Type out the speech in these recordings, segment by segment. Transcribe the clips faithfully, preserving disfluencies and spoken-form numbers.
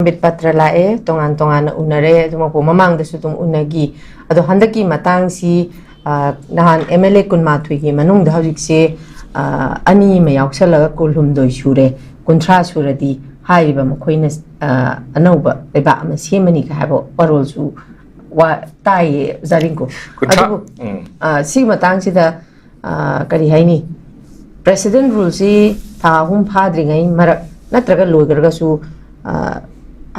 ꯁꯝꯕꯤꯠ ꯄꯇ꯭ꯔ ꯂꯥꯛꯑꯦ, ꯇꯣꯉꯥꯟ ꯇꯣꯉꯥꯟꯅ ꯎꯅꯔꯦ, ꯑꯗꯨꯃꯛꯄꯨ ꯃꯃꯥꯡꯗꯁꯨ ꯑꯗꯨꯝ ꯎꯅꯈꯤ꯫ ꯑꯗꯣ ꯍꯟꯗꯛꯀꯤ ꯃꯇꯥꯡꯁꯤ, ꯑ, ꯅꯍꯥꯟ ꯑꯦꯝ ꯑꯦꯜ ꯑꯦ ꯀꯨꯟꯃꯥꯊꯣꯏꯒꯤ ꯃꯅꯨꯡꯗ ꯍꯧꯖꯤꯛꯁꯦ, ꯑ, ꯑꯅꯤ ꯑꯃ ꯌꯥꯎꯁꯜꯂꯒ ꯀꯨꯟꯍꯨꯝꯗꯣꯏ ꯁꯨꯔꯦ, ꯀꯨꯟꯊ꯭ꯔꯥ ꯁꯨꯔꯗꯤ ꯍꯥꯏꯔꯤꯕ ꯃꯈꯣꯏꯅ, ꯑ, ꯑꯅꯧꯕ ꯂꯩꯕꯥꯛ ꯑꯃ ꯁꯦꯝꯃꯅꯤ ꯀ ꯍꯥꯏꯕ ꯄꯔꯣꯜꯁꯨ ꯋꯥ ꯇꯥꯏꯌꯦ, ꯑꯣꯖꯥ ꯔꯤꯡꯀꯨ꯫ ꯀꯨꯟꯊ꯭ꯔꯥ, ꯑꯗꯨꯕꯨ, ꯎꯝ꯫ ꯑ, ꯁꯤꯒꯤ ꯃꯇꯥꯡꯁꯤꯗ, ꯑ, ꯀꯔꯤ ꯍꯥꯏꯅꯤ, ꯄ꯭ꯔꯦꯁꯤꯗꯦꯟ ꯔꯨꯜꯁꯤ ꯊꯥ ꯑꯍꯨꯝ ꯐꯥꯗ꯭ꯔꯤꯉꯩ ꯃꯔꯛ ꯅꯠꯇ꯭ꯔꯒ ꯂꯣꯏꯈ꯭ꯔꯒꯁꯨ, ꯑ,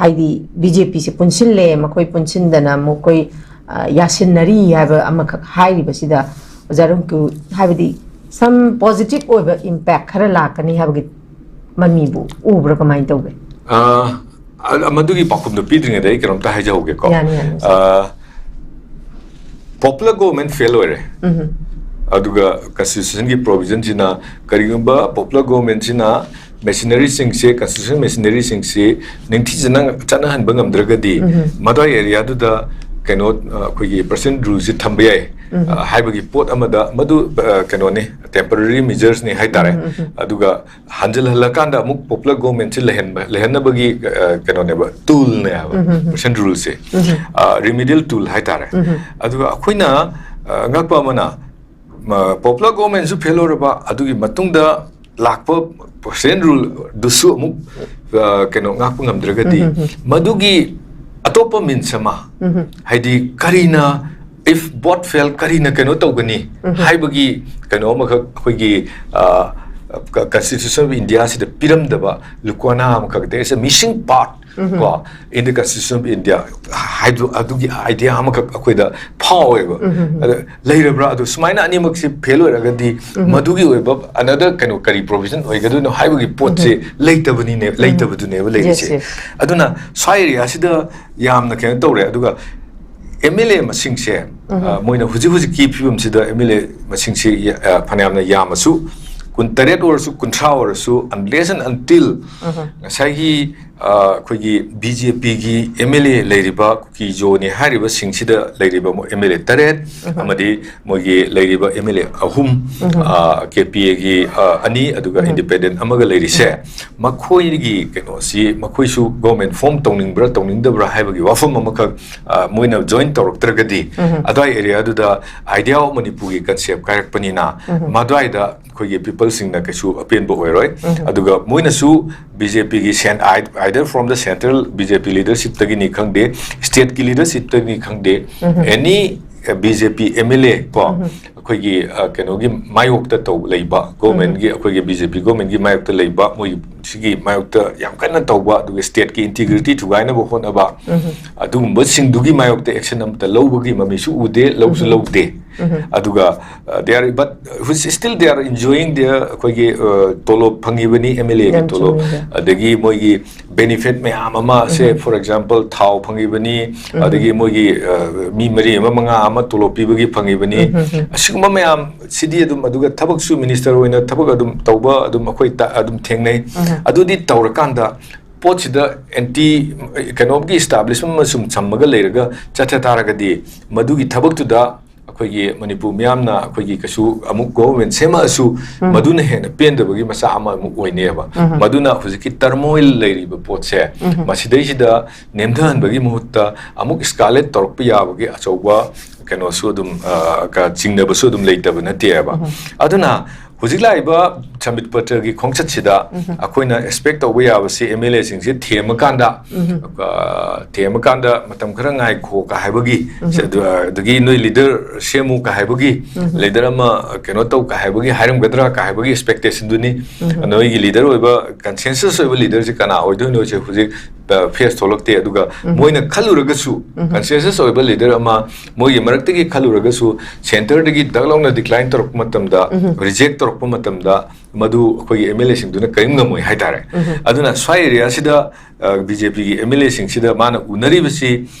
ꯍꯥꯏꯗꯤ ꯕꯤ ꯖꯦ ꯄꯤꯁꯦ ꯄꯨꯟꯁꯤꯜꯂꯦ, ꯃꯈꯣꯏ ꯄꯨꯟꯁꯤꯟꯗꯅ ꯃꯈꯣꯏ, ꯑ, ꯌꯥꯁꯤꯟꯅꯔꯤ ꯍꯥꯏꯕ ꯑꯃꯈꯛ ꯍꯥꯏꯔꯤꯕꯁꯤꯗ, ꯑꯣꯖꯥ ꯔꯤꯡꯀꯨ, ꯍꯥꯏꯕꯗꯤ some positive ꯑꯣꯏꯕ impact ꯈꯔ ꯂꯥꯛꯀꯅꯤ ꯍꯥꯏꯕꯒꯤ ꯃꯃꯤꯕꯨ ꯎꯕ꯭ꯔꯥ, ꯀꯃꯥꯏꯅ ꯇꯧꯒꯦ? ꯑ, ꯑ, ꯃꯗꯨꯒꯤ ꯄꯥꯎꯈꯨꯝꯗꯣ ꯄꯤꯗ꯭ꯔꯤꯉꯩꯗ ꯑꯩ ꯀꯩꯅꯣꯝꯇ ꯍꯥꯏꯖꯍꯧꯒꯦꯀꯣ꯫ ꯌꯥꯅꯤ, ꯌꯥꯅꯤ, ꯁꯥꯔ꯫ ꯑ, popular government fail ꯑꯣꯏꯔꯦ꯫ ꯎꯝ꯫ ꯑꯗꯨꯒ constitution ꯒꯤ provision ꯁꯤꯅ, ꯀꯔꯤꯒꯨꯝꯕ popular government ꯁꯤꯅ machinery ꯁꯤꯡꯁꯦ, constitution machinery ꯁꯤꯡꯁꯤ ꯅꯤꯡꯊꯤꯖꯅ ꯆꯠꯅꯍꯟꯕ ꯉꯝꯗ꯭ꯔꯒꯗꯤ, ꯎꯝ꯫ ꯃꯗꯨꯒꯤ area ꯗꯨꯗ ꯀꯩꯅꯣ, ꯑ, ꯑꯩꯈꯣꯏꯒꯤ ꯄ꯭ꯔꯦꯁꯤꯗꯦꯟ ꯔꯨꯜꯁꯤ ꯊꯝꯕ ꯌꯥꯏ, ꯎꯝ꯫ ꯑ, ꯍꯥꯏꯕꯒꯤ ꯄꯣꯠ ꯑꯃꯗ, ꯃꯗꯨ, ꯑ, ꯀꯩꯅꯣꯅꯤ, temporary measures ꯅꯤ ꯍꯥꯏꯇꯥꯔꯦ꯫ ꯎꯝ, ꯎꯝ, ꯎꯝ꯫ ꯑꯗꯨꯒ ꯍꯟꯖꯤꯜꯍꯜꯂꯀꯥꯟꯗ ꯑꯃꯨꯛ popular government ꯁꯤ ꯂꯩꯍꯟꯕ, ꯂꯩꯍꯟꯅꯕꯒꯤ, ꯑ, ꯀꯩꯅꯣꯅꯦꯕ, tool ꯅꯦ ꯍꯥꯏꯕ, ꯎꯝ, ꯎꯝ, ꯎꯝ꯫ ꯄ꯭ꯔꯦꯁꯤꯗꯦꯟ ꯔꯨꯜꯁꯦ꯫ ꯎꯝ, ꯎꯝ꯫ ꯑ, remedial tool ꯍꯥꯏꯇꯥꯔꯦ꯫ ꯎꯝ, ꯎꯝ꯫ ꯑꯗꯨꯒ ꯑꯩꯈꯣꯏꯅ, ꯑ, ꯉꯛꯄ ꯑꯃꯅ, ꯃ-, popular government ꯁꯨ fail ꯑꯣꯏꯔꯕ, ꯑꯗꯨꯒꯤ ꯃꯇꯨꯡꯗ ꯂꯥꯛꯄ ꯄ꯭ꯔꯦꯁꯤꯗꯦꯟ ꯔꯨꯜ ꯗꯨꯁꯨ ꯑꯃꯨꯛ, ꯑ, ꯀꯩꯅꯣ, ꯉꯥꯛꯄ ꯉꯝꯗ꯭ꯔꯒꯗꯤ, ꯎꯝ, ꯎꯝ, ꯎꯝ꯫ ꯃꯗꯨꯒꯤ ꯑꯇꯣꯞꯄ means ꯑꯃ, ꯎꯝ, ꯎꯝ꯫ ꯍꯥꯏꯗꯤ ꯀꯔꯤꯅ, if both fail, ꯀꯔꯤꯅ ꯀꯩꯅꯣ ꯇꯧꯒꯅꯤ ꯎꯝ, ꯎꯝ꯫ ꯍꯥꯏꯕꯒꯤ ꯀꯩꯅꯣ ꯑꯃꯈꯛ ꯑꯩꯈꯣꯏꯒꯤ, ꯑ, ꯀ-, Constitution of India ꯁꯤꯗ ꯄꯤꯔꯝꯗꯕ ꯂꯨꯀ꯭ꯋꯥꯅꯥ ꯑꯃꯈꯛ, there is a missing part, ꯎꯝ, ꯎꯝ꯫ ꯀꯣ, in the Constitution of India ꯍꯥꯏꯗꯨ, ꯑꯗꯨꯒꯤ idea ꯑꯃꯈꯛ ꯑꯩꯈꯣꯏꯗ ꯐꯥꯎꯋꯦꯕ꯫ ꯎꯝ, ꯎꯝ, ꯎꯝ꯫ ꯑꯗ ꯂꯩꯔꯕ꯭ꯔꯥ? ꯑꯗꯣ ꯁꯨꯃꯥꯏꯅ ꯑꯅꯤꯃꯛꯁꯤ fail ꯑꯣꯏꯔꯒꯗꯤ, ꯎꯝ꯫ ꯃꯗꯨꯒꯤ ꯑꯣꯏꯕ another ꯀꯩꯅꯣ, ꯀꯔꯤ provision ꯑꯣꯏꯒꯗꯣꯏꯅꯣ ꯍꯥꯏꯕꯒꯤ ꯄꯣꯠꯁꯦ ꯎꯝ꯫ ꯂꯩꯇꯕꯅꯤꯅꯦ, ꯎꯝ꯫ ꯂꯩꯇꯕꯗꯨꯅꯦꯕ ꯂꯩꯔꯤꯁꯦ꯫ Yes, yes꯫ ꯑꯗꯨꯅ ꯁ꯭ꯋꯥꯏ area ꯁꯤꯗ ꯌꯥꯝꯅ ꯀꯩꯅꯣ ꯇꯧꯔꯦ꯫ ꯑꯗꯨꯒ ꯑꯦꯝ ꯑꯦꯜ ꯑꯦ ꯃꯁꯤꯡꯁꯦ, ꯎꯝ꯫ ꯑ, ꯃꯣꯏꯅ ꯍꯧꯖꯤꯛ ꯍꯧꯖꯤꯛꯀꯤ ꯐꯤꯕꯝꯁꯤꯗ ꯑꯦꯝ ꯑꯦꯜ ꯑꯦ ꯃꯁꯤꯡꯁꯤ, ꯑ, ꯐꯅꯌꯥꯝꯅ ꯌꯥꯝꯃꯁꯨ, ꯀꯨꯟꯇꯔꯦꯠ ꯑꯣꯏꯔꯁꯨ, ꯀꯨꯟꯊ꯭ꯔꯥ ꯑꯣꯏꯔꯁꯨ, unless and until ꯎꯝ꯫ ꯉꯁꯥꯏꯒꯤ ꯑ, ꯑꯩꯈꯣꯏꯒꯤ BJPꯒꯤ MLA ꯂꯩꯔꯤꯕ, ꯀꯨꯀꯤꯖꯣꯅꯤ ꯍꯥꯏꯔꯤꯕꯁꯤꯡꯁꯤꯗ ꯂꯩꯔꯤꯕ ꯑꯦꯝ ꯑꯦꯜ ꯑꯦ ꯇꯔꯦꯠ, ꯑꯃꯗꯤ ꯃꯣꯏꯒꯤ ꯂꯩꯔꯤꯕ ꯑꯦꯝ ꯑꯦꯜ ꯑꯦ ꯑꯍꯨꯝ, ꯀꯦ ꯄꯤ ꯑꯦꯒꯤ ꯑꯅꯤ, ꯑꯗꯨꯒ ꯏꯟꯗꯤꯄꯦꯟꯗꯦꯟ ꯑꯃꯒ ꯂꯩꯔꯤꯁꯦ, ꯃꯈꯣꯏꯒꯤ ꯀꯩꯅꯣꯁꯤ, ꯃꯈꯣꯏꯁꯨ ꯒꯣꯔꯃꯦꯟ ꯐꯣꯝ ꯇꯧꯅꯤꯡꯕ꯭ꯔꯥ ꯇꯧꯅꯤꯡꯗꯕ꯭ꯔꯥ ꯍꯥꯏꯕꯒꯤ ꯋꯥꯐꯝ ꯑꯃꯈꯛ, ꯑ, ꯃꯣꯏꯅ ꯖꯣꯏꯟ ꯇꯧꯔꯛꯇ꯭ꯔꯒꯗꯤ, ꯑꯗ꯭ꯋꯥꯏ ꯑꯦꯔꯤꯌꯥꯗꯨꯗ Idea of Manipurꯒꯤ ꯀꯟꯁꯦꯞ ꯀꯥꯏꯔꯛꯄꯅꯤꯅ, ꯃꯗ꯭ꯋꯥꯏꯗ ꯑꯩꯈꯣꯏꯒꯤ ꯄꯤꯄꯜꯁꯤꯡꯅ ꯀꯩꯁꯨ ꯑꯄꯦꯟꯕ ꯑꯣꯏꯔꯣꯏ꯫ ꯑꯗꯨꯒ ꯃꯣꯏꯅꯁꯨ BJPꯒꯤ ꯁꯦꯟ, either from the central BJP leadershipꯇꯒꯤꯅꯤ ꯈꯪꯗꯦ, stateꯀꯤ leadershipꯇꯒꯤꯅꯤ ꯈꯪꯗꯦ, any BJP MLA ꯀꯣ, ꯑꯩꯈꯣꯏꯒꯤ, ꯑ, ꯀꯩꯅꯣꯒꯤ ꯃꯥꯌꯣꯛꯇ ꯇꯧ ꯂꯩꯕ, ꯒꯣꯔꯃꯦꯟꯒꯤ, ꯑꯩꯈꯣꯏꯒꯤ BJP ꯒꯣꯔꯃꯦꯟꯒꯤ ꯃꯥꯌꯣꯛꯇ ꯂꯩꯕ, ꯃꯣꯏꯒꯤ ꯁꯤꯒꯤ ꯃꯥꯌꯣꯛꯇ ꯌꯥꯝ ꯀꯟꯅ ꯇꯧꯕ, ꯑꯗꯨꯒ stateꯀꯤ integrity ꯊꯨꯒꯥꯏꯅꯕ ꯍꯣꯠꯅꯕ, ꯑꯗꯨꯒꯨꯝꯕꯁꯤꯡꯗꯨꯒꯤ ꯃꯥꯌꯣꯛꯇ action ꯑꯃꯠꯇ ꯂꯧꯕꯒꯤ ꯃꯃꯤꯁꯨ ꯎꯗꯦ, ꯂꯧꯁꯨ ꯂꯧꯗꯦ꯫ ꯑꯗꯨꯒ, ꯑ, they are, but still they are enjoying their, ꯑꯩꯈꯣꯏꯒꯤ, ꯑ, ꯇꯣꯂꯣꯞ ꯐꯪꯉꯤꯕꯅꯤ, MLAꯒꯤ ꯌꯥꯝ ꯇꯣꯂꯣꯞ, ꯆꯨꯝꯃꯤ꯫ ꯑꯗꯒꯤ ꯃꯣꯏꯒꯤ benefit ꯃꯌꯥꯝ ꯑꯃ, say, for example, ꯊꯥꯎ ꯐꯪꯉꯤꯕꯅꯤ, ꯑꯗꯒꯤ ꯃꯣꯏꯒꯤ, ꯑ, ꯃꯤ ꯃꯔꯤ ꯑꯃ, ꯃꯉꯥ ꯑꯃ ꯇꯣꯂꯣꯞ ꯄꯤꯕꯒꯤ ꯐꯪꯉꯤꯕꯅꯤ꯫ ꯑꯁꯤꯒꯨꯝꯕ ꯃꯌꯥꯝ ꯁꯤꯗꯤ ꯑꯗꯨꯝ, ꯑꯗꯨꯒ ꯊꯕꯛꯁꯨ minister ꯑꯣꯏꯅ ꯊꯕꯛ ꯑꯗꯨꯝ ꯇꯧꯕ ꯑꯗꯨꯝ ꯑꯩꯈꯣꯏ ꯇ-, ꯑꯗꯨꯝ ꯊꯦꯡꯅꯩ꯫ ꯑꯗꯨꯗꯤ ꯇꯧꯔꯀꯥꯟꯗ ꯄꯣꯠꯁꯤꯗ anti, ꯀꯩꯅꯣꯝꯒꯤ establishment ꯑꯃ ꯁꯨꯝ ꯁꯝꯃꯒ ꯂꯩꯔꯒ ꯆꯠꯊ ꯇꯥꯔꯒꯗꯤ, ꯃꯗꯨꯒꯤ ꯊꯕꯛꯇꯨꯗ ꯑꯩꯈꯣꯏꯒꯤ ꯃꯅꯤꯄꯨꯔ ꯃꯤꯌꯥꯝꯅ ꯑꯩꯈꯣꯏꯒꯤ ꯀꯩꯁꯨ ꯑꯃꯨꯛ ꯒꯣꯚꯔꯟꯃꯦꯟ ꯁꯦꯝꯃꯛꯑꯁꯨ, ꯃꯗꯨꯅ ꯍꯦꯟꯅ ꯄꯦꯟꯗꯕꯒꯤ ꯃꯆꯥꯛ ꯑꯃ ꯑꯃꯨꯛ ꯑꯣꯏꯅꯦꯕ꯫ ꯃꯗꯨꯅ ꯍꯧꯖꯤꯛꯀꯤ turmoil ꯂꯩꯔꯤꯕ ꯄꯣꯠꯁꯦ, ꯃꯁꯤꯗꯩꯁꯤꯗ ꯅꯦꯝꯊꯍꯟꯕꯒꯤ ꯃꯍꯨꯠꯇ ꯑꯃꯨꯛ escalate ꯇꯧꯔꯛꯄ ꯌꯥꯕꯒꯤ ꯑꯆꯧꯕ ꯀꯩꯅꯣꯁꯨ ꯑꯗꯨꯝ, ꯑ, ꯀ-, ꯆꯤꯡꯅꯕꯁꯨ ꯑꯗꯨꯝ ꯂꯩꯇꯕ ꯅꯠꯇꯦꯕ꯫ ꯑꯗꯨꯅ ꯍꯧꯖꯤꯛ ꯂꯥꯛꯏꯕ ꯁꯝꯕꯤꯠ ꯄꯇ꯭ꯔꯒꯤ ꯈꯣꯡꯆꯠꯁꯤꯗ ꯑꯩꯈꯣꯏꯅ expect ꯇꯧꯕ ꯌꯥꯕꯁꯤ MLAꯁꯤꯡꯁꯤ ꯊꯦꯝꯃꯀꯥꯟꯗ, ꯑ, ꯊꯦꯝꯃꯀꯥꯟꯗ ꯃꯇꯝ ꯈꯔ ꯉꯥꯏꯈꯣ ꯀ ꯍꯥꯏꯕꯒꯤ, ꯁꯦ, ꯑꯗꯨ, ꯑꯗꯒꯤ ꯅꯣꯏ leader ꯁꯦꯝꯃꯨ ꯀ ꯍꯥꯏꯕꯒꯤ, leader ꯑꯃ ꯀꯩꯅꯣ ꯇꯧ ꯀ ꯍꯥꯏꯕꯒꯤ ꯍꯥꯏꯔꯝꯒꯗ꯭ꯔꯥ ꯀ ꯍꯥꯏꯕꯒꯤ expectationꯗꯨꯅꯤ꯫ ꯅꯣꯏꯒꯤ leader ꯑꯣꯏꯕ, consensus ꯑꯣꯏꯕ leaderꯁꯤ ꯀꯅꯥ ꯑꯣꯏꯗꯣꯏꯅꯣꯁꯦ ꯍꯧꯖꯤꯛ, ꯑ, face ꯊꯣꯛꯂꯛꯇꯦ꯫ ꯑꯗꯨꯒ ꯃꯣꯏꯅ ꯈꯜꯂꯨꯔꯒꯁꯨ, consensus ꯑꯣꯏꯕ leader ꯑꯃ ꯃꯣꯏꯒꯤ ꯃꯔꯛꯇꯒꯤ ꯈꯜꯂꯨꯔꯒꯁꯨ, centreꯗꯒꯤ ꯗꯛ ꯂꯥꯎꯅ decline ꯇꯧꯔꯛꯄ ꯃꯇꯝꯗ, reject ꯇꯧꯔꯛꯄ ꯃꯇꯝꯗ, ꯃꯗꯨ ꯑꯩꯈꯣꯏꯒꯤ MLAꯁꯤꯡꯗꯨꯅ ꯀꯔꯤꯝ ꯉꯝꯃꯣꯏ ꯍꯥꯏꯇꯥꯔꯦ꯫ ꯑꯗꯨꯅ ꯁ꯭ꯋꯥꯏ areaꯁꯤꯗ, ꯑ, BJPꯒꯤ MLAꯁꯤꯡꯁꯤꯗ ꯃꯥꯅ ꯎꯅꯔꯤꯕꯁꯤ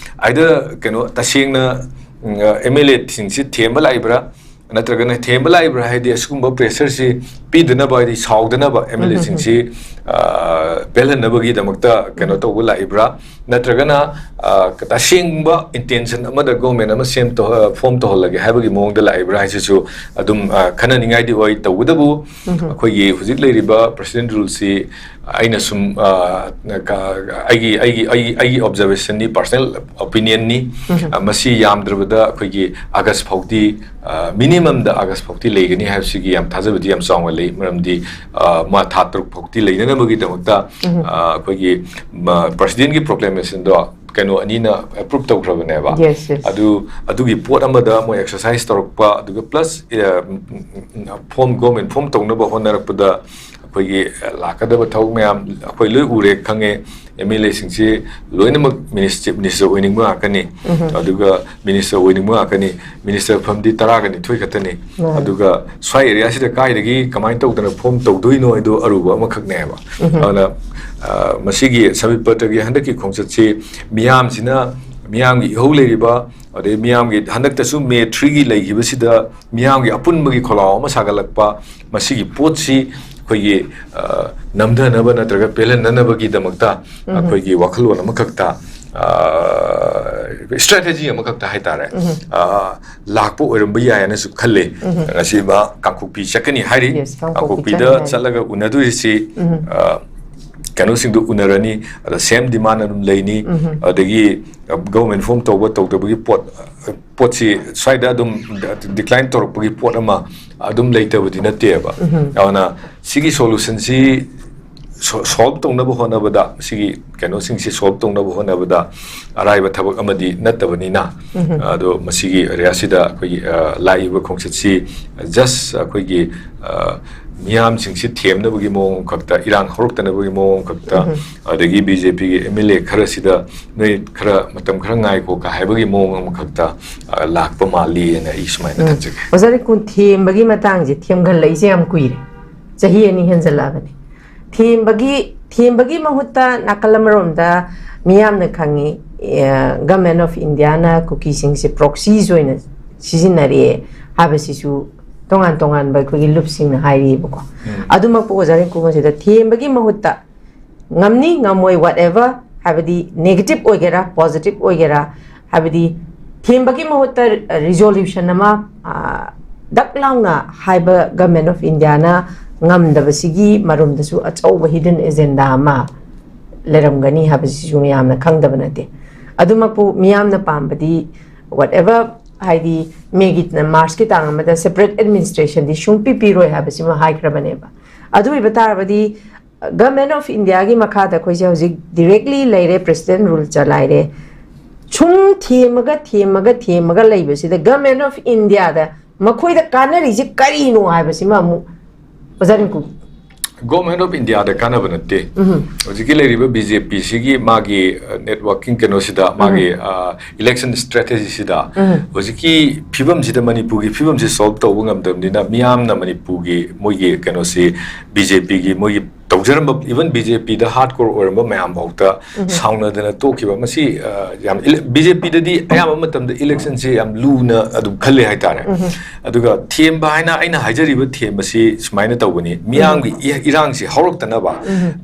either ꯀꯩꯅꯣ, ꯇꯁꯦꯡꯅ, ꯎꯝ, ꯑ, MLAꯁꯤꯡꯁꯤ ꯊꯦꯝꯕ ꯂꯥꯛꯏꯕ꯭ꯔꯥ, ꯅꯠꯇ꯭ꯔꯒꯅ ꯊꯦꯝꯕ ꯂꯥꯛꯏꯕ꯭ꯔꯥ ꯍꯥꯏꯗꯤ ꯑꯁꯤꯒꯨꯝꯕ pressureꯁꯤ ꯄꯤꯗꯅꯕ, ꯍꯥꯏꯗꯤ ꯁꯥꯎꯗꯅꯕ MLAꯁꯤꯡꯁꯤ ꯄꯦꯜꯍꯟꯅꯕꯒꯤꯗꯃꯛꯇ ꯀꯩꯅꯣ ꯇꯧꯕ ꯂꯥꯛꯏꯕ꯭ꯔꯥ? ꯅꯠꯇ꯭ꯔꯒꯅ ꯇꯁꯦꯡꯕ intention ꯑꯃꯗ government ꯑꯃ ꯁꯦꯝ form ꯇꯧꯍꯜꯂꯒꯦ ꯍꯥꯏꯕꯒꯤ ꯃꯑꯣꯡꯗ ꯂꯥꯛꯏꯕ꯭ꯔꯥ ꯍꯥꯏꯁꯤꯁꯨ ꯑꯗꯨꯝ ꯈꯟꯅꯅꯤꯡꯉꯥꯏꯗꯤ ꯑꯣꯏ꯫ ꯇꯧꯕꯇꯕꯨ ꯑꯩꯈꯣꯏꯒꯤ ꯍꯧꯖꯤꯛ ꯂꯩꯔꯤꯕ President ruleꯁꯤ ꯑꯩꯅ ꯁꯨꯝ ꯑꯩꯒꯤ ꯑꯩꯒꯤ ꯑꯩꯒꯤ ꯑꯩꯒꯤ observationꯅꯤ, personal opinionꯅꯤ꯫ ꯃꯁꯤ ꯌꯥꯝꯗ꯭ꯔꯕꯗ ꯑꯩꯈꯣꯏꯒꯤ August ꯐꯥꯎꯗꯤ, minimumꯗ August ꯐꯥꯎꯗꯤ ꯂꯩꯒꯅꯤ ꯍꯥꯏꯕꯁꯤꯒꯤ ꯌꯥꯝ ꯊꯥꯖꯕꯗꯤ ꯌꯥꯝ ꯆꯥꯎꯅ ꯂꯩ꯫ ꯃꯔꯝꯗꯤ ꯃꯥ ꯊꯥ ꯇꯔꯨꯛ ꯐꯥꯎꯗꯤ ꯂꯩꯅꯅꯕꯒꯤꯗꯃꯛꯇ ꯑꯩꯈꯣꯏꯒꯤ Presidentꯀꯤ proclamationꯗꯣ ꯀꯩꯅꯣ ꯑꯅꯤꯅ approve ꯇꯧꯈ꯭ꯔꯕꯅꯦꯕ꯫ ꯑꯗꯨ ꯑꯗꯨꯒꯤ ꯄꯣꯠ ꯑꯃꯗ ꯃꯣꯏ exercise ꯇꯧꯔꯛꯄ, ꯑꯗꯨꯒ plus form, government form ꯇꯧꯅꯕ ꯍꯣꯠꯅꯔꯛꯄꯗ ꯑꯩꯈꯣꯏꯒꯤ ꯂꯥꯛꯀꯗꯕ ꯊꯕꯛ ꯃꯌꯥꯝ ꯑꯩꯈꯣꯏ ꯂꯣꯏ ꯎꯔꯦ, ꯈꯪꯉꯦ꯫ MLAꯁꯤꯡꯁꯤ ꯂꯣꯏꯅꯃꯛ minister, chief minister ꯑꯣꯏꯅꯤꯡꯕ ꯉꯥꯛꯇꯅꯤ꯫ ꯑꯗꯨꯒ minister ꯑꯣꯏꯅꯤꯡꯕ ꯉꯥꯛꯇꯅꯤ꯫ Minister ꯐꯝꯗꯤ ꯇꯔꯥꯒ ꯅꯤꯊꯣꯏ ꯈꯛꯇꯅꯤ꯫ ꯑꯗꯨꯒ ꯁ꯭ꯋꯥꯏ areaꯁꯤꯗ ꯀꯥꯏꯗꯒꯤ ꯀꯃꯥꯏꯅ ꯇꯧꯗꯅ form ꯇꯧꯗꯣꯏꯅꯣ ꯍꯥꯏꯗꯣ ꯑꯔꯨꯕ ꯑꯃꯈꯛꯅꯦꯕ꯫ ꯑꯗꯨꯅ ꯃꯁꯤꯒꯤ ꯁꯃꯤꯠ ꯄꯇ꯭ꯔꯒꯤ ꯍꯟꯗꯛꯀꯤ ꯈꯣꯡꯆꯠꯁꯤ ꯃꯤꯌꯥꯝꯁꯤꯅ, ꯃꯤꯌꯥꯝꯒꯤ ꯏꯍꯧ ꯂꯩꯔꯤꯕ, ꯑꯗꯩ ꯃꯤꯌꯥꯝꯒꯤ ꯍꯟꯗꯛꯇꯁꯨ May threeꯒꯤ ꯂꯩꯈꯤꯕꯁꯤꯗ ꯃꯤꯌꯥꯝꯒꯤ ꯑꯄꯨꯟꯕꯒꯤ ꯈꯣꯜꯂꯥꯎ ꯑꯃ ꯁꯥꯒꯠꯂꯛꯄ, ꯃꯁꯤꯒꯤ ꯄꯣꯠꯁꯤ ꯑꯩꯈꯣꯏꯒꯤ ꯅꯝꯊꯅꯕ ꯅꯠꯇ꯭ꯔꯒ ꯄꯦꯜꯍꯟꯅꯅꯕꯒꯤꯗꯃꯛꯇ ꯑꯩꯈꯣꯏꯒꯤ ꯋꯥꯈꯜꯂꯣꯟ ꯑꯃꯈꯛꯇ, strategy ꯑꯃꯈꯛꯇ ꯍꯥꯏꯇꯥꯔꯦ, ꯂꯥꯛꯄ ꯑꯣꯏꯔꯝꯕ ꯌꯥꯏꯅꯁꯨ ꯈꯜꯂꯦ꯫ ꯉꯁꯤ ꯃꯥ ꯀꯥꯡꯄꯣꯛꯄꯤ ꯆꯠꯀꯅꯤ ꯍꯥꯏꯔꯤ꯫ Yes, ꯀꯥꯡꯄꯣꯛꯄꯤ ꯀꯥꯡꯄꯣꯛꯄꯤꯗ ꯆꯠꯀꯅꯤ ꯍꯥꯏꯔꯤ꯫ ꯆꯠꯂꯒ ꯎꯅꯗꯣꯏꯁꯤ, ꯀꯩꯅꯣꯁꯤꯡꯗꯨ ꯎꯅꯔꯅꯤ꯫ ꯑꯗ same demand ꯑꯗꯨꯝ ꯂꯩꯅꯤ꯫ ꯑꯗꯒꯤ government form ꯇꯧꯕ ꯇꯧꯗꯕꯒꯤ ꯄꯣꯠ, ꯄꯣꯠꯁꯤ ꯁ꯭ꯋꯥꯏꯗ ꯑꯗꯨꯝ decline ꯇꯧꯔꯛꯄꯒꯤ ꯄꯣꯠ ꯑꯃ ꯑꯗꯨꯝ ꯂꯩꯇꯕꯗꯤ ꯅꯠꯇꯦꯕ꯫ ꯑꯗꯨꯅ ꯁꯤꯒꯤ solutionꯁꯤ solve ꯇꯧꯅꯕ ꯍꯣꯠꯅꯕꯗ, ꯁꯤꯒꯤ ꯀꯩꯅꯣꯁꯤꯡꯁꯤ solve ꯇꯧꯅꯕ ꯍꯣꯠꯅꯕꯗ ꯑꯔꯥꯏꯕ ꯊꯕꯛ ꯑꯃꯗꯤ ꯅꯠꯇꯕꯅꯤꯅ, ꯑꯗꯣ ꯃꯁꯤꯒꯤ areaꯁꯤꯗ ꯑꯩꯈꯣꯏꯒꯤ ꯂꯥꯛꯏꯕ ꯈꯣꯡꯆꯠꯁꯤ just ꯑꯩꯈꯣꯏꯒꯤ ꯃꯤꯌꯥꯝꯁꯤꯡꯁꯤ ꯊꯦꯝꯅꯕꯒꯤ ꯃꯑꯣꯡ ꯈꯛꯇ, ꯏꯔꯥꯡ ꯍꯧꯔꯛꯇꯅꯕꯒꯤ ꯃꯑꯣꯡ ꯈꯛꯇ, ꯑꯗꯒꯤ BJPꯒꯤ MLA ꯈꯔꯁꯤꯗ ꯅꯣꯏ ꯈꯔ ꯃꯇꯝ ꯈꯔ ꯉꯥꯏꯈꯣ ꯀ ꯍꯥꯏꯕꯒꯤ ꯃꯑꯣꯡ ꯑꯃꯈꯛꯇ ꯂꯥꯛꯄ ꯃꯥꯜꯂꯤ ꯍꯥꯏꯅ ꯑꯩ ꯁꯨꯃꯥꯏꯅ ꯈꯟꯖꯒꯦ꯫ ꯑꯣꯖꯥ ꯔꯤꯀꯨꯟ, ꯊꯦꯝꯕꯒꯤ ꯃꯇꯥꯡꯁꯦ ꯊꯦꯝꯒꯠꯂꯛꯏꯁꯦ ꯌꯥꯝ ꯀꯨꯏꯔꯦ, ꯆꯍꯤ ꯑꯅꯤ ꯍꯦꯟꯖꯜꯂꯛꯑꯕꯅꯤ꯫ ꯊꯦꯝꯕꯒꯤ, ꯊꯦꯝꯕꯒꯤ ꯃꯍꯨꯠꯇ ꯅꯥꯀꯜ ꯑꯃꯔꯣꯝꯗ ꯃꯤꯌꯥꯝꯅ ꯈꯪꯉꯤ, Government of Indiaꯅ ꯀꯨꯀꯤꯁꯤꯡꯁꯦ proxies ꯑꯣꯏꯅ ꯁꯤꯖꯤꯟꯅꯔꯛꯑꯦ꯫ ꯍꯥꯏꯕꯁꯤꯁꯨ ꯇꯣꯉꯥꯟ ꯇꯣꯉꯥꯟꯕ ꯑꯩꯈꯣꯏꯒꯤ ꯂꯨꯞꯁꯤꯡꯅ ꯍꯥꯏꯔꯤꯕꯀꯣ꯫ ꯑꯗꯨꯃꯛꯄꯨ ꯑꯣꯖꯥ ꯔꯤꯡꯀꯨ ꯃꯁꯤꯗ ꯊꯦꯝꯕꯒꯤ ꯃꯍꯨꯠꯇ ꯉꯝꯅꯤ ꯉꯝꯃꯣꯏ whatever, ꯍꯥꯏꯕꯗꯤ negative ꯑꯣꯏꯒꯦꯔꯥ positive ꯑꯣꯏꯒꯦꯔꯥ, ꯍꯥꯏꯕꯗꯤ ꯊꯦꯝꯕꯒꯤ ꯃꯍꯨꯠꯇ resolution ꯑꯃ, ꯑ, ꯗꯛ ꯂꯥꯎꯅ ꯍꯥꯏꯕ Government of Indiaꯅ ꯉꯝꯗꯕꯁꯤꯒꯤ ꯃꯔꯨꯝꯗꯁꯨ ꯑꯆꯧꯕ hidden agenda ꯑꯃ ꯂꯩꯔꯝꯒꯅꯤ ꯍꯥꯏꯕꯁꯤꯁꯨ ꯃꯤꯌꯥꯝꯅ ꯈꯪꯗꯕ ꯅꯠꯇꯦ꯫ ꯑꯗꯨꯃꯛꯄꯨ ꯃꯤꯌꯥꯝꯅ ꯄꯥꯝꯕꯗꯤ whatever, ꯍꯥꯏꯗꯤ Mayꯒꯤ, Marchꯀꯤ ꯇꯥꯡ ꯑꯃꯗ separate administrationꯗꯤ ꯁꯨꯡꯄꯤ ꯄꯤꯔꯣꯏ ꯍꯥꯏꯕꯁꯤꯃ ꯍꯥꯏꯈ꯭ꯔꯕꯅꯦꯕ꯫ ꯑꯗꯨ ꯑꯣꯏꯕ ꯇꯥꯔꯕꯗꯤ Government of Indiaꯒꯤ ꯃꯈꯥꯗ ꯑꯩꯈꯣꯏꯁꯦ ꯍꯧꯖꯤꯛ directly ꯂꯩꯔꯦ, President rule ꯆꯂꯥꯏꯔꯦ꯫ ꯁꯨꯝ ꯊꯦꯝꯃꯒ, ꯊꯦꯝꯃꯒ, ꯊꯦꯝꯃꯒ ꯂꯩꯕꯁꯤꯗ Government of Indiaꯗ ꯃꯈꯣꯏꯗ ꯀꯥꯟꯅꯔꯤꯁꯦ ꯀꯔꯤꯅꯣ ꯍꯥꯏꯕꯁꯤꯃ ꯑꯃꯨꯛ ꯑꯣꯖꯥ ꯔꯤꯡꯀꯨ꯫ Government of Indiaꯗ ꯀꯥꯟꯅꯕ ꯅꯠꯇꯦ꯫ ꯍꯧꯖꯤꯛꯀꯤ ꯂꯩꯔꯤꯕ BJPꯁꯤꯒꯤ ꯃꯥꯒꯤ, ꯑ, networking ꯀꯩꯅꯣꯁꯤꯗ, ꯃꯥꯒꯤ, ꯑ, election strategyꯁꯤꯗ ꯍꯧꯖꯤꯛꯀꯤ ꯐꯤꯕꯝꯁꯤꯗ, ꯃꯅꯤꯄꯨꯔꯒꯤ ꯐꯤꯕꯝꯁꯤ solve ꯇꯧꯕ ꯉꯝꯗꯕꯅꯤꯅ ꯃꯤꯌꯥꯝꯅ ꯃꯅꯤꯄꯨꯔꯒꯤ ꯃꯣꯏꯒꯤ ꯀꯩꯅꯣꯁꯤ, BJPꯒꯤ ꯃꯣꯏꯒꯤ ꯇꯧꯖꯔꯝꯕ, even BJPꯗ hardcore ꯑꯣꯏꯔꯝꯕ ꯃꯌꯥꯝꯐꯥꯎꯗ ꯁꯥꯎꯅꯗꯅ ꯇꯣꯛꯈꯤꯕ꯫ ꯃꯁꯤ, ꯑ, ꯌꯥꯝ ele-, BJPꯗꯗꯤ ꯑꯌꯥꯝꯕ ꯃꯇꯝꯗ electionꯁꯦ ꯌꯥꯝ ꯂꯨꯅ ꯑꯗꯨꯝ ꯈꯜꯂꯦ ꯍꯥꯏꯇꯥꯔꯦ꯫ ꯑꯗꯨꯒ ꯊꯦꯝꯕ ꯍꯥꯏꯅ ꯑꯩꯅ ꯍꯥꯏꯖꯔꯤꯕ ꯊꯦꯝꯕꯁꯤ ꯁꯨꯃꯥꯏꯅ ꯇꯧꯕꯅꯤ, ꯃꯤꯌꯥꯝꯒꯤ ꯏ-, ꯏꯔꯥꯡꯁꯤ ꯍꯧꯔꯛꯇꯅꯕ,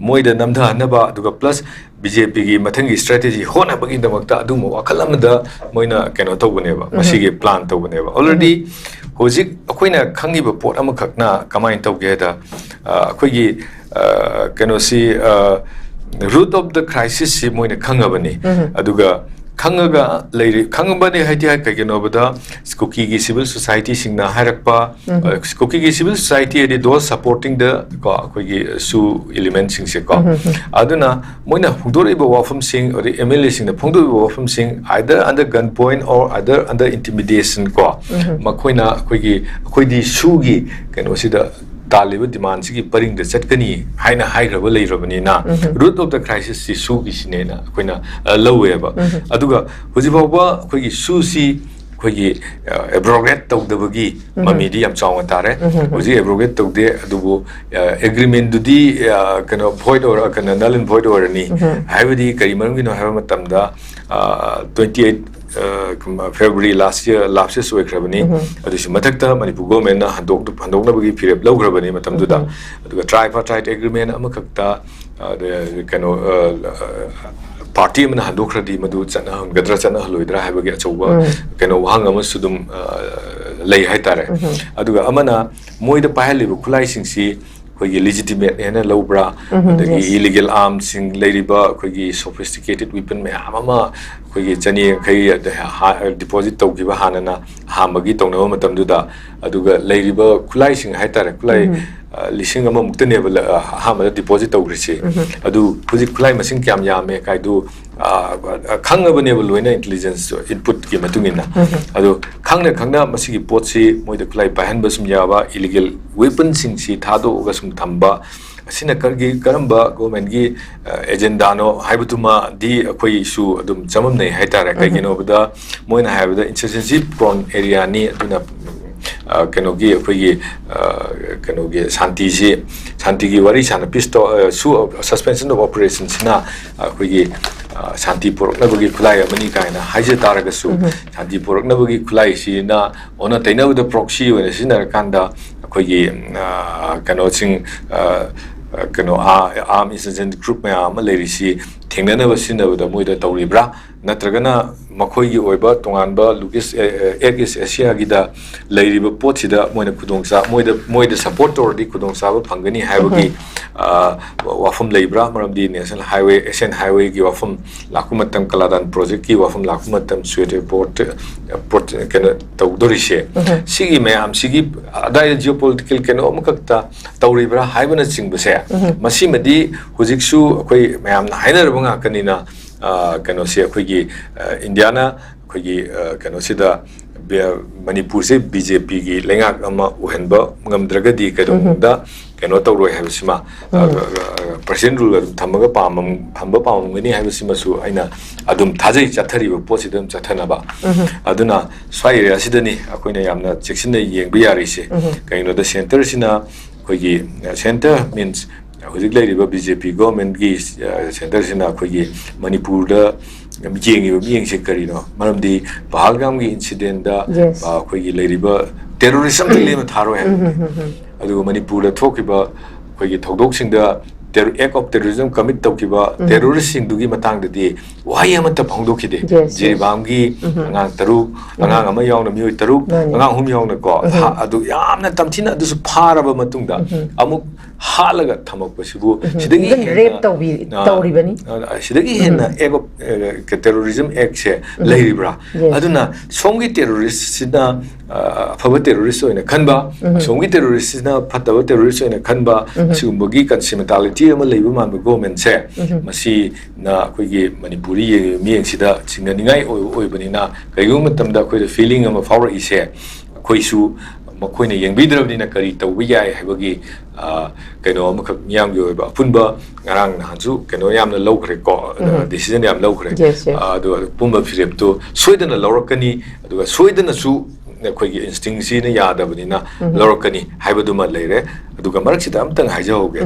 ꯃꯣꯏꯗ ꯅꯝꯊꯍꯟꯅꯕ, ꯑꯗꯨꯒ plus BJPꯒꯤ ꯃꯊꯪꯒꯤ strategy ꯍꯣꯠꯅꯕꯒꯤꯗꯃꯛꯇ ꯑꯗꯨꯒꯨꯝꯕ ꯋꯥꯈꯜ ꯑꯃꯗ ꯃꯣꯏꯅ ꯀꯩꯅꯣ ꯇꯧꯕꯅꯦꯕ, ꯃꯁꯤꯒꯤ plan ꯇꯧꯕꯅꯦꯕ꯫ Already ꯍꯧꯖꯤꯛ ꯑꯩꯈꯣꯏꯅ ꯈꯪꯉꯤꯕ ꯄꯣꯠ ꯑꯃꯈꯛꯅ ꯀꯃꯥꯏꯅ ꯇꯧꯒꯦ ꯍꯥꯏꯗ, ꯑ, ꯑꯩꯈꯣꯏꯒꯤ, ꯑ, ꯀꯩꯅꯣꯁꯤ, ꯑ, root of the crisisꯁꯤ ꯃꯣꯏꯅ ꯈꯪꯉꯕꯅꯤ꯫ ꯑꯗꯨꯒ ꯈꯪꯉꯒ ꯂꯩꯔꯤ, ꯈꯪꯉꯕꯅꯤ ꯍꯥꯏꯗꯤ ꯀꯩꯒꯤꯅꯣ ꯍꯥꯏꯕꯗ ꯀꯨꯀꯤꯒꯤ civil societyꯁꯤꯡꯅ ꯍꯥꯏꯔꯛꯄ, ꯑ, ꯀꯨꯀꯤꯒꯤ civil society ꯍꯥꯏꯗꯤ those supporting the, ꯀꯣ, ꯑꯩꯈꯣꯏꯒꯤ SoO elementꯁꯤꯡꯁꯦ ꯀꯣ꯫ ꯑꯗꯨꯅ ꯃꯣꯏꯅ ꯐꯣꯡꯗꯣꯔꯛꯏꯕ ꯋꯥꯐꯝꯁꯤꯡ, ꯑꯗꯩ MLAꯁꯤꯡꯅ ꯐꯣꯡꯗꯣꯛꯏꯕ ꯋꯥꯐꯝꯁꯤꯡ, either under gun point or either under intimidation ꯀꯣ, ꯃꯈꯣꯏꯅ ꯑꯩꯈꯣꯏꯒꯤ, ꯑꯩꯈꯣꯏꯗꯤ SoOꯒꯤ ꯀꯩꯅꯣꯁꯤꯗ ꯇꯥꯜꯂꯤꯕ demandꯁꯤꯒꯤ ꯄꯔꯤꯡꯗ ꯆꯠꯀꯅꯤ ꯍꯥꯏꯅ ꯍꯥꯏꯈ꯭ꯔꯕ ꯂꯩꯔꯕꯅꯤꯅ, root of the crisisꯁꯤ SoOꯒꯤꯁꯤꯅꯦꯅ ꯑꯩꯈꯣꯏꯅ, ꯑ, ꯂꯧꯋꯦꯕ꯫ ꯑꯗꯨꯒ ꯍꯧꯖꯤꯛ ꯐꯥꯎꯕ ꯑꯩꯈꯣꯏꯒꯤ SoOꯁꯤ ꯑꯩꯈꯣꯏꯒꯤ, ꯑ, abrogate ꯇꯧꯗꯕꯒꯤ ꯃꯃꯤꯗꯤ ꯌꯥꯝ ꯆꯥꯎꯅ ꯇꯥꯔꯦ꯫ ꯍꯧꯖꯤꯛ abrogate ꯇꯧꯗꯦ, ꯑꯗꯨꯕꯨ, ꯑ, agreementꯗꯨꯗꯤ, ꯑ, ꯀꯩꯅꯣ, void ꯑꯣꯏꯔ-, ꯀꯩꯅꯣ, null and void ꯑꯣꯏꯔꯅꯤ꯫ ꯍꯥꯏꯕꯗꯤ ꯀꯔꯤ ꯃꯔꯝꯒꯤꯅꯣ ꯍꯥꯏꯕ ꯃꯇꯝꯗ, ꯑ, twenty eight ꯐꯦꯕ꯭ꯔꯨꯋꯥꯔꯤ ꯂꯥꯁ ꯌꯔ ꯂꯥꯁ ꯌꯔ ꯑꯣꯏꯈ꯭ꯔꯕꯅꯤ꯫ ꯑꯗꯨꯁꯨ ꯃꯊꯛꯇ ꯃꯅꯤꯄꯨꯔ ꯒꯣꯔꯃꯦꯟꯅ ꯍꯟꯗꯣꯛ ꯍꯟꯗꯣꯛꯅꯕꯒꯤ ꯐꯤꯔꯦꯞ ꯂꯧꯈ꯭ꯔꯕꯅꯤ ꯃꯇꯝꯗꯨꯗ꯫ ꯑꯗꯨꯒ ꯇ꯭ꯔꯥꯏ ꯐꯥ ꯇ꯭ꯔꯥꯏꯠ ꯑꯦꯒ꯭ꯔꯤꯃꯦꯟ ꯑꯃꯈꯛꯇ ꯑꯗ ꯀꯩꯅꯣ ꯄꯥꯔꯇꯤ ꯑꯃꯅ ꯍꯟꯗꯣꯛꯈ꯭ꯔꯗꯤ ꯃꯗꯨ ꯆꯠꯅꯍꯟꯒꯗ꯭ꯔꯥ ꯆꯠꯅꯍꯜꯂꯣꯏꯗ꯭ꯔꯥ ꯍꯥꯏꯕꯒꯤ ꯑꯆꯧꯕ ꯀꯩꯅꯣ ꯋꯥꯍꯪ ꯑꯃꯁꯨ ꯑꯗꯨꯝ ꯑ, ꯂꯩ ꯍꯥꯏꯇꯥꯔꯦ꯫ ꯑꯗꯨꯒ ꯑꯃꯅ ꯃꯣꯏꯗ ꯄꯥꯏꯍꯜꯂꯤꯕ ꯈꯨꯠꯂꯥꯏꯁꯤꯡꯁꯤ ꯑꯩꯈꯣꯏꯒꯤ ꯂꯤꯖꯤꯇꯤꯃꯦꯠ ꯍꯥꯏꯅ ꯂꯧꯕ꯭ꯔꯥ, ꯑꯗꯒꯤ ꯏꯂꯤꯒꯦꯜ ꯑꯥꯔꯝꯁꯤꯡ ꯂꯩꯔꯤꯕ ꯑꯩꯈꯣꯏꯒꯤ ꯁꯣꯐꯤꯁꯇꯤꯀꯦꯇꯦꯠ ꯋꯤꯄꯟ ꯃꯌꯥꯝ ꯑꯃ ꯑꯩꯈꯣꯏꯒꯤ ꯆꯅꯤ ꯌꯥꯡꯈꯩ ꯗꯤꯄꯣꯖꯤꯠ ꯇꯧꯈꯤꯕ ꯍꯥꯟꯅꯅ ꯑꯍꯥꯟꯕꯒꯤ ꯇꯧꯅꯕ ꯃꯇꯝꯗꯨꯗ꯫ ꯑꯗꯨꯒ ꯂꯩꯔꯤꯕ ꯈꯨꯠꯂꯥꯏꯁꯤꯡ ꯍꯥꯏꯇꯥꯔꯦ, ꯈꯨꯠꯂꯥꯏ ꯑ, ꯂꯤꯁꯤꯡ ꯑꯃꯃꯨꯛꯇꯅꯦꯕ ꯂ-, ꯑ, ꯑꯍꯥꯟꯕꯗ ꯗꯤꯄꯣꯖꯤꯠ ꯇꯧꯈ꯭ꯔꯤꯁꯤ꯫ ꯑꯗꯨ ꯍꯧꯖꯤꯛ ꯈꯨꯠꯂꯥꯏ ꯃꯁꯤꯡ ꯀꯌꯥꯝ ꯌꯥꯝꯃꯦ ꯀꯥꯏꯗꯨ ꯑ, ꯑ, ꯈꯪꯉꯕꯅꯦꯕ ꯂꯣꯏꯅ ꯏꯟꯇꯦꯂꯤꯖꯦꯟꯁ ꯏꯟꯄꯨꯠꯀꯤ ꯃꯇꯨꯡ ꯏꯟꯅ꯫ ꯑꯗꯨ ꯈꯪꯅ ꯈꯪꯅ ꯃꯁꯤꯒꯤ ꯄꯣꯠꯁꯤ ꯃꯣꯏꯗ ꯈꯨꯠꯂꯥꯏ ꯄꯥꯏꯍꯟꯕ ꯁꯨꯝ ꯌꯥꯕ, ꯏꯂꯤꯒꯦꯜ ꯋꯦꯄꯟꯁꯤꯡꯁꯤ ꯊꯥꯗꯣꯛꯑꯒ ꯁꯨꯝ ꯊꯝꯕ, ꯑꯁꯤꯅ ꯀꯔꯤꯒꯤ, ꯀꯔꯝꯕ ꯒꯣꯔꯃꯦꯟꯒꯤ ꯑꯦꯖꯦꯟꯗꯥꯅꯣ ꯍꯥꯏꯕꯗꯨꯃꯗꯤ ꯑꯩꯈꯣꯏꯁꯨ ꯑꯗꯨꯝ ꯆꯃꯝꯅꯩ ꯍꯥꯏꯇꯥꯔꯦ꯫ ꯀꯩꯒꯤꯅꯣ ꯍꯥꯏꯕꯗ ꯃꯣꯏꯅ ꯍꯥꯏꯕꯗ ꯏꯟꯁꯔꯖꯦꯟꯁꯤ ꯄ꯭ꯔꯣꯟ ꯑꯦꯔꯤꯌꯥꯅꯤ, ꯑꯗꯨꯅ ꯑ, ꯀꯩꯅꯣꯒꯤ ꯑꯩꯈꯣꯏꯒꯤ ꯑ, ꯀꯩꯅꯣꯒꯤ ꯁꯥꯟꯇꯤꯁꯤ, ꯁꯥꯟꯇꯤꯒꯤ ꯋꯥꯔꯤ ꯁꯥꯟꯅ ꯄꯤꯁ ꯇꯣ-, ꯑ, ꯁꯨ-, ꯁꯁꯄꯦꯟꯁꯟ ꯑꯣꯐ ꯑꯣꯄꯔꯦꯁꯟꯁꯤꯅ ꯑꯩꯈꯣꯏꯒꯤ ꯑ, ꯁꯥꯟꯇꯤ ꯄꯨꯔꯛꯅꯕꯒꯤ ꯈꯨꯠꯂꯥꯏ ꯑꯃꯅꯤ ꯀꯥꯏꯅ ꯍꯥꯏꯖ ꯇꯥꯔꯒꯁꯨ, ꯁꯥꯟꯇꯤ ꯄꯨꯔꯛꯅꯕꯒꯤ ꯈꯨꯠꯂꯥꯏꯁꯤꯅ ꯑꯣꯟꯅ ꯇꯩꯅꯕꯗ ꯄ꯭ꯔꯣꯛꯁꯤ ꯑꯣꯏꯅ ꯁꯤꯖꯤꯟꯅꯔꯀꯥꯟꯗ ꯑꯩꯈꯣꯏꯒꯤ ꯑ, ꯀꯩꯅꯣꯁꯤꯡ ꯑ, ꯀꯩꯅꯣ ꯑꯥꯔꯝ ꯏꯟꯁꯔꯖꯦꯟ ꯒ꯭ꯔꯨꯞ ꯃꯌꯥꯝ ꯑꯃ ꯂꯩꯔꯤꯁꯤ ꯊꯦꯡꯅꯅꯕ ꯁꯤꯖꯤꯟꯅꯕꯗ ꯃꯣꯏꯗ ꯇꯧꯔꯤꯕ꯭ꯔꯥ? ꯅꯠꯇ꯭ꯔꯒꯅ ꯃꯈꯣꯏꯒꯤ ꯑꯣꯏꯕ ꯇꯣꯉꯥꯟꯕ ꯂꯨꯛ ꯏꯁ, ꯑꯦ, ꯑꯦ, ꯑꯦꯛ ꯏꯁ ꯑꯦꯁꯤꯌꯥꯒꯤꯗ ꯂꯩꯔꯤꯕ ꯄꯣꯠꯁꯤꯗ ꯃꯣꯏꯅ ꯈꯨꯗꯣꯡꯆꯥ-, ꯃꯣꯏꯗ, ꯃꯣꯏꯗ ꯁꯄꯣꯔꯠ ꯇꯧꯔꯗꯤ ꯈꯨꯗꯣꯡꯆꯥꯕ ꯐꯪꯒꯅꯤ ꯍꯥꯏꯕꯒꯤ, ꯑ, ꯋꯥꯐꯝ ꯂꯩꯕ꯭ꯔꯥ? ꯃꯔꯝꯗꯤ ꯅꯦꯁꯅꯦꯜ ꯍꯥꯏꯋꯦ, ꯑꯦꯁꯤꯌꯥꯟ ꯍꯥꯏꯋꯦꯒꯤ ꯋꯥꯐꯝ ꯂꯥꯛꯄ ꯃꯇꯝ, ꯀꯂꯥꯗꯥꯟ ꯄ꯭ꯔꯣꯖꯦꯛꯀꯤ ꯋꯥꯐꯝ ꯂꯥꯛꯄ ꯃꯇꯝ, ꯁꯨꯋꯦꯇꯦ ꯄꯣꯔꯠ, ꯄꯣꯔꯠ ꯀꯩꯅꯣ ꯇꯧꯗꯣꯔꯤꯁꯦ, ꯁꯤꯒꯤ ꯃꯌꯥꯝꯁꯤꯒꯤ ꯑꯗꯥꯏꯗ ꯖꯤꯑꯣꯄꯣꯂꯤꯇꯤꯀꯦꯜ ꯀꯩꯅꯣ ꯑꯃꯈꯛꯇ ꯇꯧꯔꯤꯕ꯭ꯔꯥ ꯍꯥꯏꯕꯅꯆꯤꯡꯕꯁꯦ, ꯃꯁꯤꯃꯗꯤ ꯍꯧꯖꯤꯛꯁꯨ ꯑꯩꯈꯣꯏ ꯃꯌꯥꯝꯅ ꯍꯥꯏꯅꯔꯕ ꯉꯥꯛꯇꯅꯤꯅ, ꯑ, ꯀꯩꯅꯣꯁꯦ ꯑꯩꯈꯣꯏꯒꯤ, ꯑ, ꯏꯟꯗꯤꯌꯥꯅ ꯑꯩꯈꯣꯏꯒꯤ, ꯑ, ꯀꯩꯅꯣꯁꯤꯗ ꯕꯤ-, ꯃꯅꯤꯄꯨꯔꯁꯦ ꯕꯤ ꯖꯦ ꯄꯤꯒꯤ ꯂꯩꯉꯥꯛ ꯑꯃ ꯑꯣꯏꯍꯟꯕ ꯉꯝꯗ꯭ꯔꯒꯗꯤ ꯀꯩꯗꯧꯅꯨꯡꯗ ꯀꯩꯅꯣ ꯇꯧꯔꯣꯏ ꯍꯥꯏꯕꯁꯤꯃ, ꯑ, ꯑ, ꯄ꯭ꯔꯁꯤꯗꯦꯟ ꯔꯨꯜ ꯑꯗꯨꯝ ꯊꯝꯃꯒ ꯄꯥꯝꯃꯝ-, ꯊꯝꯕ ꯄꯥꯝꯃꯝꯒꯅꯤ ꯍꯥꯏꯕꯁꯤꯃꯁꯨ ꯑꯩꯅ ꯑꯗꯨꯝ ꯊꯥꯖꯩ, ꯆꯠꯊꯔꯤꯕ ꯄꯣꯠꯁꯤꯗ ꯑꯗꯨꯝ ꯆꯠꯊꯅꯕ꯫ ꯑꯗꯨꯅ ꯁ꯭ꯋꯥꯏ ꯑꯦꯔꯤꯌꯥꯁꯤꯗꯅꯤ ꯑꯩꯈꯣꯏꯅ ꯌꯥꯝꯅ ꯆꯦꯛꯁꯤꯟꯅ ꯌꯦꯡꯕ ꯌꯥꯔꯤꯁꯦ꯫ ꯀꯩꯒꯤꯅꯣꯗ ꯁꯦꯟꯇꯔꯁꯤꯅ ꯑꯩꯈꯣꯏꯒꯤ, ꯑ, ꯁꯦꯟꯇꯔ ꯃꯤꯟꯁ ꯍꯧꯖꯤꯛ ꯂꯩꯔꯤꯕ ꯕꯤ ꯖꯦ ꯄꯤ ꯒꯣꯔꯃꯦꯟꯒꯤ, ꯑ, ꯁꯦꯟꯇꯔꯁꯤꯅ ꯑꯩꯈꯣꯏꯒꯤ ꯃꯅꯤꯄꯨꯔꯗ ꯌꯦꯡꯉꯤꯕ ꯃꯤꯠꯌꯦꯡꯁꯦ ꯀꯔꯤꯅꯣ? ꯃꯔꯝꯗꯤ ꯄꯍꯜꯒꯥꯝꯒꯤ incident ꯗ, Yes. ꯑ, ꯑꯩꯈꯣꯏꯒꯤ ꯂꯩꯔꯤꯕ terrorist ꯑꯝꯇ ꯂꯦꯝꯅ ꯊꯥꯔꯣꯏ ꯍꯥꯏꯕꯅꯤ꯫ ꯑꯗꯨꯒ ꯃꯅꯤꯄꯨꯔꯗ ꯊꯣꯛꯈꯤꯕ ꯑꯩꯈꯣꯏꯒꯤ ꯊꯧꯗꯣꯛꯁꯤꯡꯗ ter-, act of terrorism commit ꯇꯧꯈꯤꯕ terrorist ꯁꯤꯡꯗꯨꯒꯤ ꯃꯇꯥꯡꯗꯗꯤ ꯋꯥꯍꯩ ꯑꯃꯠꯇ ꯐꯣꯡꯗꯣꯛꯈꯤꯗꯦ꯫ Yes, yes. ꯖꯤꯔꯤꯕꯥꯝꯒꯤ ꯑꯉꯥꯡ ꯇꯔꯨꯛ, ꯑꯉꯥꯡ ꯑꯃ ꯌꯥꯎꯅ ꯃꯤꯑꯣꯏ ꯇꯔꯨꯛ, ꯃꯥꯅꯤ꯫ ꯑꯉꯥꯡ ꯑꯍꯨꯝ ꯌꯥꯎꯅꯀꯣ, ꯍꯥ-, ꯑꯗꯨ ꯌꯥꯝꯅ ꯇꯝꯊꯤꯅ, ꯑꯗꯨꯁꯨ ꯐꯥꯔꯕ ꯃꯇꯨꯡꯗ ꯑꯃꯨꯛ ꯍꯥꯠꯂꯒ ꯊꯝꯃꯛꯄꯁꯤꯕꯨ ꯁꯤꯗꯒꯤ Even ꯍꯦꯟꯅ, rape ꯇꯧꯕꯤ-, ꯑ, ꯇꯧꯔꯤꯕꯅꯤ꯫ ꯑ, ꯁꯤꯗꯒꯤ ꯍꯦꯟꯅ act of, ꯑ, terrorism act ꯁꯦ ꯂꯩꯔꯤꯕ꯭ꯔꯥ? Yes. ꯑꯗꯨꯅ ꯁꯣꯝꯒꯤ terrorist ꯁꯤꯅ, ꯑ, ꯑꯐꯕ terrorist ꯑꯣꯏꯅ ꯈꯟꯕ, ꯑꯁꯣꯝꯒꯤ terrorist ꯁꯤꯅ ꯐꯠꯇꯕ terrorist ꯑꯣꯏꯅ ꯈꯟꯕ, ꯑꯁꯤꯒꯨꯝꯕꯒꯤ ꯀꯟꯁꯤ mentality ꯑꯃ ꯂꯩꯕ ꯃꯥꯟꯕ government ꯁꯦ, ꯃꯁꯤꯅ ꯑꯩꯈꯣꯏꯒꯤ ꯃꯅꯤꯄꯨꯔꯤ ꯌꯦꯡꯉꯤꯕ ꯃꯤꯠꯌꯦꯡꯁꯤꯗ ꯆꯤꯡꯅꯅꯤꯡꯉꯥꯏ ꯑꯣꯏ-, ꯑꯣꯏꯕꯅꯤꯅ, ꯀꯔꯤꯒꯨꯝꯕ ꯃꯇꯝꯗ ꯑꯩꯈꯣꯏꯗ feeling ꯑꯃ ꯐꯥꯎꯔꯛꯏꯁꯦ, ꯑꯩꯈꯣꯏꯁꯨ ꯃꯈꯣꯏꯅ ꯌꯦꯡꯕꯤꯗ꯭ꯔꯕꯅꯤꯅ ꯀꯔꯤ ꯇꯧꯕ ꯌꯥꯏ ꯍꯥꯏꯕꯒꯤ, ꯑ, ꯀꯩꯅꯣ ꯑꯃꯈꯛ ꯃꯤꯌꯥꯝꯒꯤ ꯑꯣꯏꯕ ꯑꯄꯨꯟꯕ, ꯉꯔꯥꯡ ꯅꯍꯥꯟꯁꯨ ꯀꯩꯅꯣ ꯌꯥꯝꯅ ꯂꯧꯈ꯭ꯔꯦꯀꯣ, decision ꯌꯥꯝ ꯂꯧꯈ꯭ꯔꯦ꯫ Yes, yes. ꯑ, ꯑꯗꯨ ꯑꯄꯨꯟꯕ ꯐꯤꯔꯦꯞꯇꯨ ꯁꯣꯏꯗꯅ ꯂꯧꯔꯛꯀꯅꯤ, ꯑꯗꯨꯒ ꯁꯣꯏꯗꯅꯁꯨ ꯑꯩꯈꯣꯏꯒꯤ instinct ꯁꯤꯅ ꯌꯥꯗꯕꯅꯤꯅ ꯂꯧꯔꯛꯀꯅꯤ ꯍꯥꯏꯕꯗꯨꯃ ꯂꯩꯔꯦ꯫ ꯑꯗꯨꯒ ꯃꯔꯛꯁꯤꯗ ꯑꯝꯇꯪ ꯍꯥꯏꯖꯍꯧꯒꯦ꯫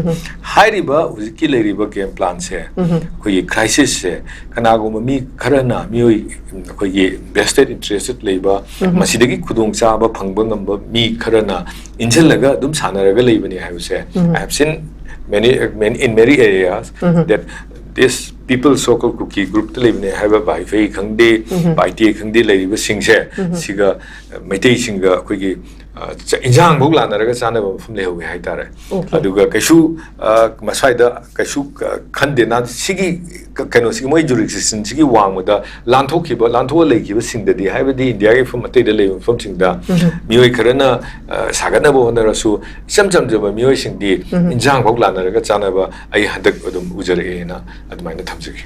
ꯍꯥꯏꯔꯤꯕ ꯍꯧꯖꯤꯛꯀꯤ ꯂꯩꯔꯤꯕ game plan ꯁꯦ, ꯑꯩꯈꯣꯏꯒꯤ crisis ꯁꯦ, ꯀꯅꯥꯒꯨꯝꯕ ꯃꯤ ꯈꯔꯅ, ꯃꯤꯑꯣꯏ, ꯑꯩꯈꯣꯏꯒꯤ vested interested ꯂꯩꯕ, ꯃꯁꯤꯗꯒꯤ ꯈꯨꯗꯣꯡꯆꯥꯕ ꯐꯪꯕ ꯉꯝꯕ ꯃꯤ ꯈꯔꯅ ꯏꯟꯁꯤꯜꯂꯒ ꯑꯗꯨꯝ ꯁꯥꯟꯅꯔꯒ ꯂꯩꯕꯅꯤ ꯍꯥꯏꯕꯁꯦ, I have seen many, many, in many areas that this people, so called Kuki group ꯇ ꯂꯩꯕꯅꯦ ꯍꯥꯏꯕ ꯕꯥꯏꯐꯩ ꯈꯪꯗꯦ, ꯄꯥꯏꯇꯦ ꯈꯪꯗꯦ, ꯂꯩꯔꯤꯕꯁꯤꯡꯁꯦ, ꯁꯤꯒ, ꯑ, ꯃꯩꯇꯩꯁꯤꯡꯒ ꯑꯩꯈꯣꯏꯒꯤ, ꯑ, ꯆ-, ꯏꯟꯁꯥꯡꯐꯧ ꯂꯥꯟꯅꯔꯒ ꯆꯥꯅꯕ ꯃꯐꯝ ꯂꯩꯍꯧꯋꯦ ꯍꯥꯏꯇꯥꯔꯦ꯫ Okay. ꯑꯗꯨꯒ ꯀꯩꯁꯨ, ꯑ, ꯃꯁ꯭ꯋꯥꯏꯗ ꯀꯩꯁꯨ, ꯑ, ꯈꯟꯗꯦ꯫ ꯅ-, ꯁꯤꯒꯤ ꯀ-, ꯀꯩꯅꯣꯁꯤꯒꯤ, ꯃꯣꯏ jurisdiction ꯁꯤꯒꯤ ꯋꯥꯡꯃꯗ ꯂꯥꯟꯊꯣꯛꯈꯤꯕ, ꯂꯥꯟꯊꯣꯛꯑ ꯂꯩꯈꯤꯕꯁꯤꯡꯗꯗꯤ, ꯍꯥꯏꯕꯗꯤ ꯏꯟꯗꯤꯌꯥꯒꯤ ꯃꯐꯝ ꯑꯇꯩꯗ ꯂꯩꯕ ꯃꯐꯝꯁꯤꯡꯗ ꯃꯤꯑꯣꯏ ꯈꯔꯅ, ꯑ, ꯁꯥꯒꯠꯅꯕ ꯍꯣꯠꯅꯔꯁꯨ, ꯏꯆꯝ ꯆꯝꯖꯕ ꯃꯤꯑꯣꯏꯁꯤꯡꯗꯤ ꯏꯟꯁꯥꯡꯐꯧ ꯂꯥꯟꯅꯔꯒ ꯆꯥꯅꯕ ꯑꯩ ꯍꯟꯗꯛ ꯑꯗꯨꯝ ꯎꯖꯔꯛꯑꯦꯅ ꯑꯗꯨꯃꯥꯏꯅ ꯊꯝꯖꯒꯦ꯫